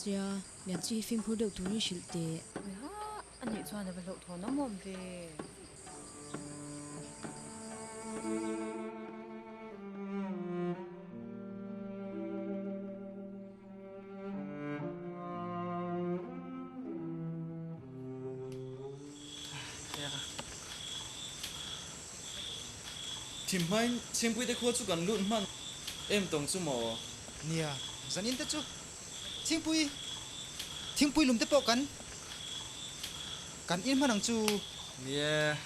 Sia, lian chu hi fimkhur deuh turin hrilh teh. Uiha, a nih chuan a va hlauhthawn awm awm ve. Thim hmain Chhingpuite khua chu kan lut hman em tawng chu maw? Nia, zanin te chu Thingpui, thingpui lum te pawh kan kan in hman ang chu. Nia.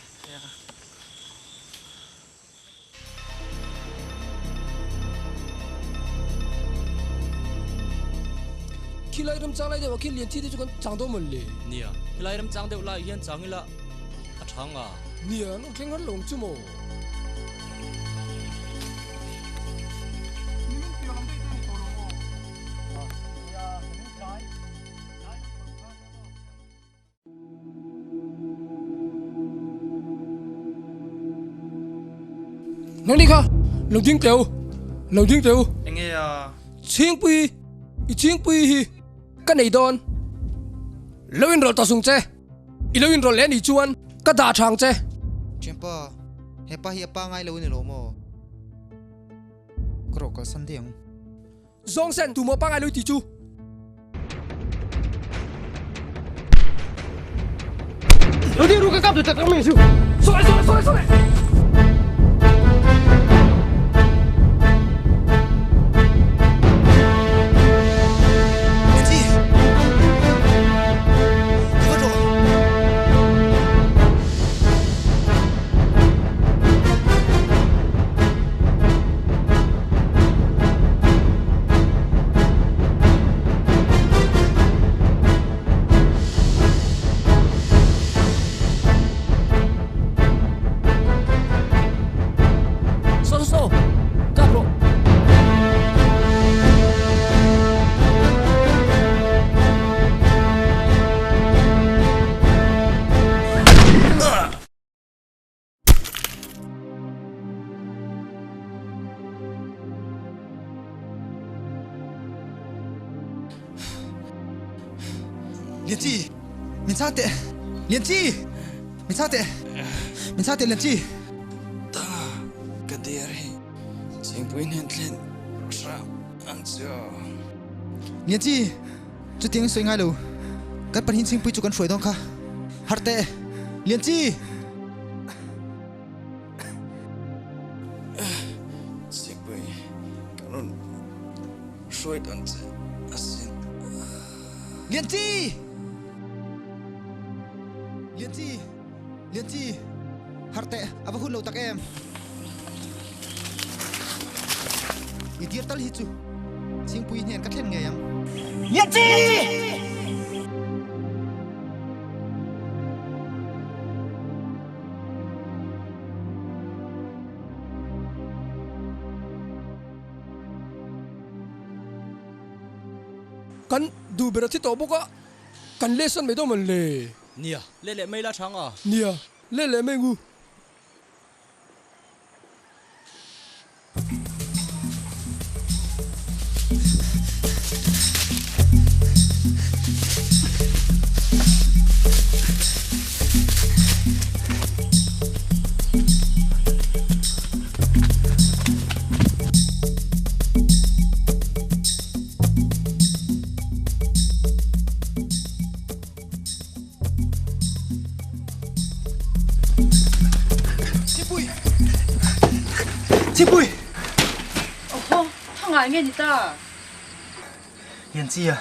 Khilai ram chang lai deuh ah khi lian thi te chu kan chang dawn mawn le. Nia, khilai ram chang deuh lai hian chang ila a tha nga. Nia, an awm thleng har lo ang chu maw. Nang ni kha lo ding teh u lo ding teh u Enge a? Chhingpui i chhingpui hi ka nei dawn lo inrawlh ta sung che i lo inrawlh leh anih chuan ka dah thang che. Thianpa, hepa hi a pa ngai lo a ni lo maw? Ka rawh kalsan daih ang. Zawng sen tu maw pangai lui tih chu. Lo ding ru ka kap tu tak tak chu. Sorry sorry sorry sorry. Saw saw saw kap rawh. Lianchi, min chhang teh. Lianchi, min chhang teh. Min chhang teh Lianchi. Ta, ka der hi chingpui hnen thlen hram ang chu. Lianchi, chutiang in sawi ngai lo. Kan pahnih chingpui chu kan hruai dawn kha. Harh teh. Lianchi! Chingpui, ka rawn hruai dawn che asin. Lianchi! Lianchi! Lianchi! Harh teh, a va hun lo tak em? I dir tal hi chu Chhingpui hnen ka thlen ngei ang. Lianchi! Kan duh ber a thi tawh bawk a, kan lesson mai dawn mawn le. Nia, leh leh mai la chang a. Nia, leh leh mai ngu. Chipui! Chipui! Oho, tha ngai nge ni ta? Lianchia,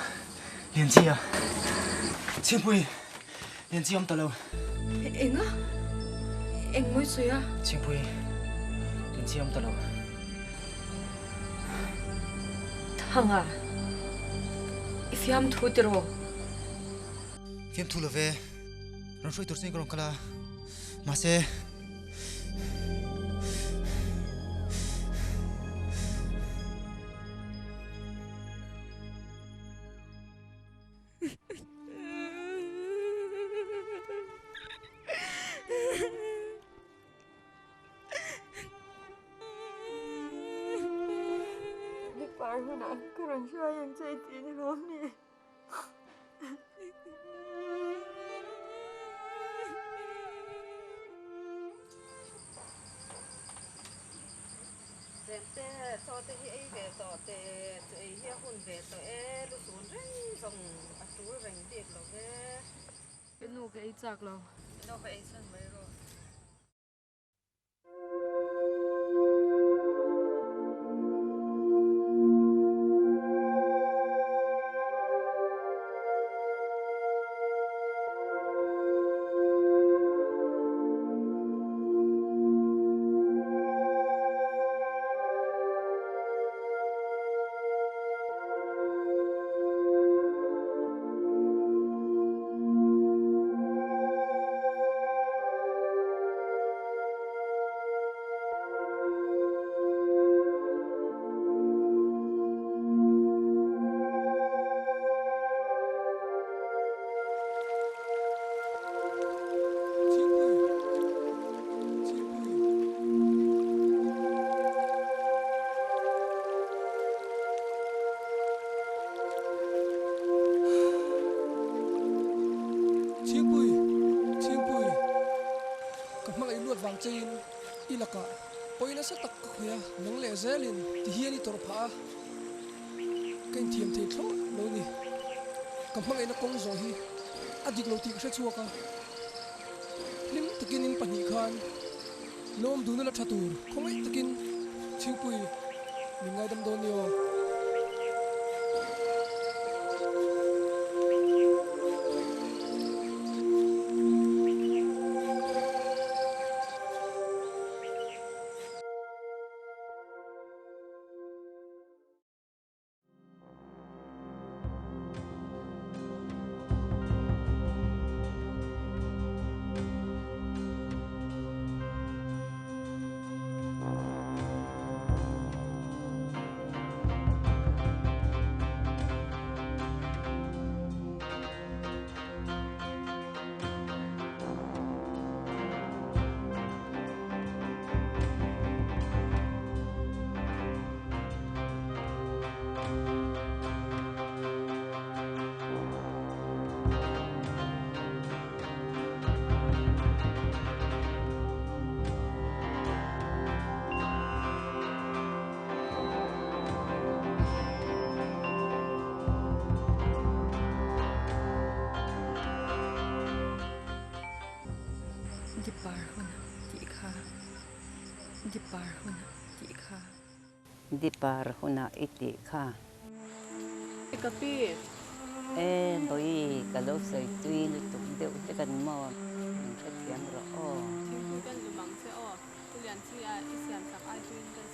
Lianchia. Chipui, Lianchia awm ta lo. Enga? Eng mawi sawi a? Chipui, Lianchia awm ta lo. Thanga, i fiamthu tiraw? Fiamthu lo ve, rawn hruai tur chuan ka rawn kal a, mahse. Ni par hunah ka rawn hruai ang che tih ni lawm ni. ve tawh teh, chu ei hi a hun ve tawh e, lusun reng zawng a tul reng bik lo ve. Ka nu ka ei chak lo. Ka nu ka ei chhan mai rawh. Chhingpui, Chhingpui, ka hmangaih luat vang chein i lakah pawi nasa tak ka khawih a, nang leh zelin ti hian i tawrh phah a, ka inthiam thei thlawt lo ni. Ka hmangaihna kawng zawh hi a dik lo tih ka hre chhuak a, hlim takin in pahnih khan Lawm duhna la tha tur khawngaih takin Chhingpui min ngaidam dawn ni aw. Dipar huna tih kha Dipar huna tih kha. Dipar huna i tih kha. E ka pi. E bawi ka lo sawi tui lutuk deuh hlek an maw min hrethiam rawh aw. Thingpui kan lum ang che aw. Pu Lianchia i siam sak ai tuin kan